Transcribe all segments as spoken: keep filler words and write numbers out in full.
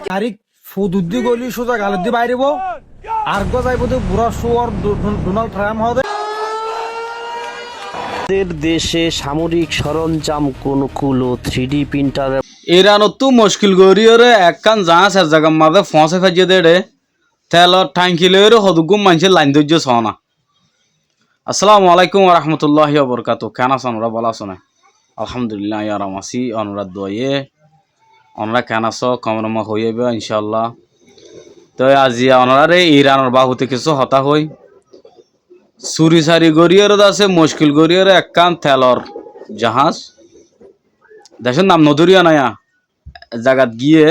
Tarik fududdí goli suza galoddi bairibó. Ar gó zaibó de bura suwar Du-, Du-, Donald Trump hode. তাদের দেশে সামরিক সরঞ্জাম, কোনো কুলো three D printer. Iranottú muckil goríyoré ekkán zaáñs ek zagar mazé foóñsai faijjé dé éçe, telor thañki loiyóre hoduggún maincé lain dóijje soóna. Assalamu alaikum warahmatulláhi wabarkátu. Keén asó onorá? Bála asó né? Alhamdulillah, aññí aram así, onorár duaye. Onorá keén asó? Komentor mazé hoói aibá, incálla. Toi aziya onoráre Iranor baabute kissú hotá hoói. Suri sari goríyoré de asé, muckil goríyoré ekkán telor jaháñs. Decór nam nodóriyo na, yá zagat giyé,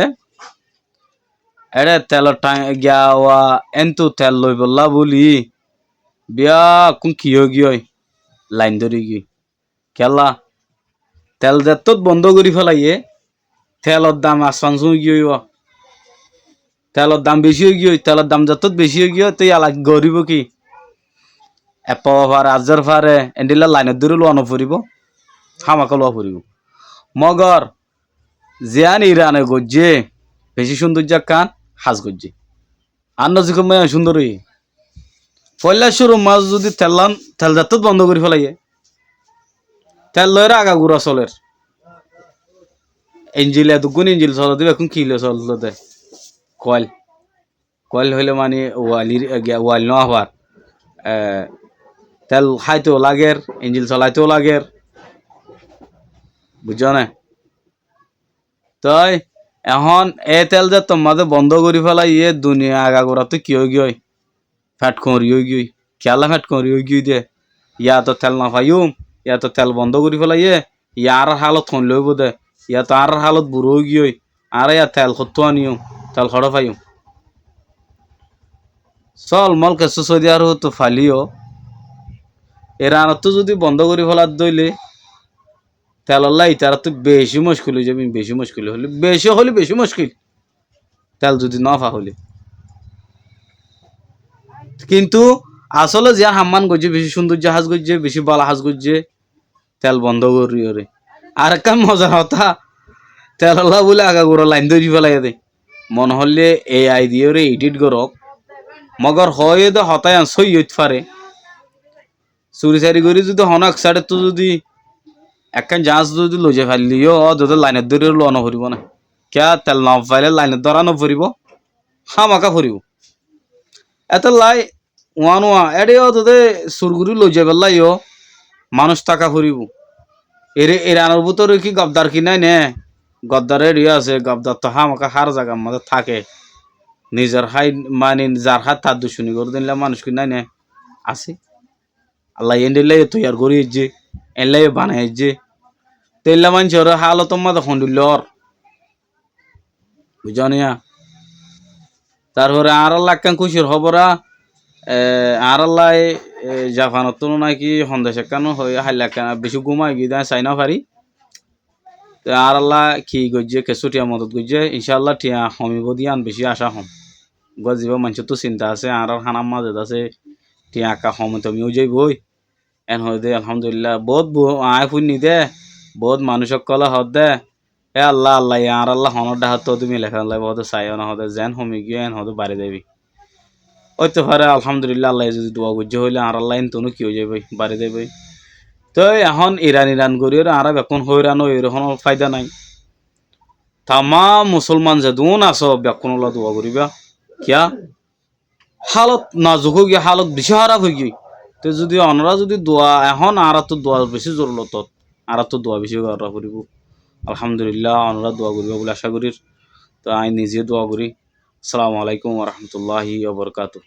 éçe telor thañ-, giya wa, éntu tel loibollá bóli, biyákkún ki óigiyoi, lain dóri giyói. Kiyólla? Tel zettót bondó gorí félaiyé, telor dam asfan súñi giyói. Telor dam bicí óigiyoi, telor dam zettót bicí óigiyoi, toi yala goríbou ki? Eppa fare, azzér fare, endilla lainot dóri luwa noforibóu, hámaka luwa foribóu. Mogor ziyán Irane goijjé, bicí cúndoijja ekkán ham goijjé. Ar nozikot maiyán cúndor óiye. Foóila cúrur mazé zudi tellán, tel zettót bondó gorí félaiyé, tel loiyóre agagura soler. Injil, eduggún injil soler de, bekkún ki loi soler de? Koil. Koil hoilé mani walir, e, giya, wail no afar. E, tel háitou lager, injil solaitou lager. Buijjó né? Toi ehón e tel zettót mazé bondó gorí félaiyé, duniya agagurattú ki óigiyoi? Feth kuñri óigiyoi. Kiyólla feth kuñri óigiyoi de? Yáto tel nofaiyúm, yáto tel bondó gorí félaiyé, yá añárár hálot hoilla óibou de, yáto añárár hálot bura óigiyoi, añára yá tel hottú aníyum, tel hoçé faiyúm? Sóol mool kessú Soudi Arobottú failé yó, Iranottú zudi bondó gorí félai dóile, telollá itarattú bicí muckil ói zaibou, bicí muckil óile, bicí óile bicí muckil. Tel zudi nofa hoilé. Kintu asóle ziyán hammán goijjé, bicí cúndoijja ham goijjé, bicí bála ham goijjé, tel bondó goríyoré. Arekkán mozar hotá, telollá bóli agagura lain dóri félaiyé de. Mone hoilé A I diyoré edit gorók. Mogor hoóiye de hotá yián sóiyi óit fare. Suri sari gorí zudi honó ek sáidottú zudi ekkán jaáñs zudi loizai faillé yó, ó dede lainot dóri luwa noforibóu né? Kiyá tel nofailé lainot dóra noforibóu? Hámaka foribóu. Etóllai uán uán, éçe yó dede sur gorí loizaibálla yó manúic táka foribóu. Ere, Iranor bútore ki gobdar ki nái né? Gobdar éçe yó asé, gobdar toó hámaka hár zagar mazé táke. Nizor hái, mani zar hái tar ducmoni goré de éilla manúic ki nái né? Asé. Allaye endilla yó toiyar gorí aijjé, endilla yó banai aijjé. Te éilla maincór hálotor mazé hondilla ór. Buijjó niya? Tarfore añárálla ekkán kúcir hóbor, e, añárálla, e, Japanottú náki hondec ekkán hoi, háilla ekkán bicí gúm aigiyói de aññí sai nofarí. Te añárálla ki goijjé, kessú thiañ modot goijjé, incálla thiañ homibóu de yían bicí acá hom. Uggúa zibá maincóttu sinta asé, añárár hánat mazé de asé, thiañ ekka homi tomi ói zaiboi. Eén hoóde, alhamdulillah, boóut bu-, aññí fúinni dé, boóut manúic ókkolé hoódde, "É Alla, Allaye añárálla honó dháhattú ódde milai felaibóu," hoóde, saiyó na hoóde, zeén homi giyói, eén hoóde bari zaibói. Óito fare, alhamdulillah, Allaye zudi dua goijjé hoilé añárálla eéntunó ki ói zaibói, bari zaibói. Toi ehón Iran Iran goríyoré añára bekkún hóiran óiyoré honó fáida nái. Tamám musolman zedún asó bekkúnolla dua goríba. Kiyá? Hálot nazuk óigiyoi, hálot bicí háraf óigiyoi. Te zudi onorá zudi dua, ehón añáráttu dua bicí zorurot, añáráttu dua bicí gorá foribóu. Alhamdulillah, onorá dua goríba buli acá gorír. Te aññí nize dua gorí. Assalamu alaikum wa rahmatullahi wa barakatuhu.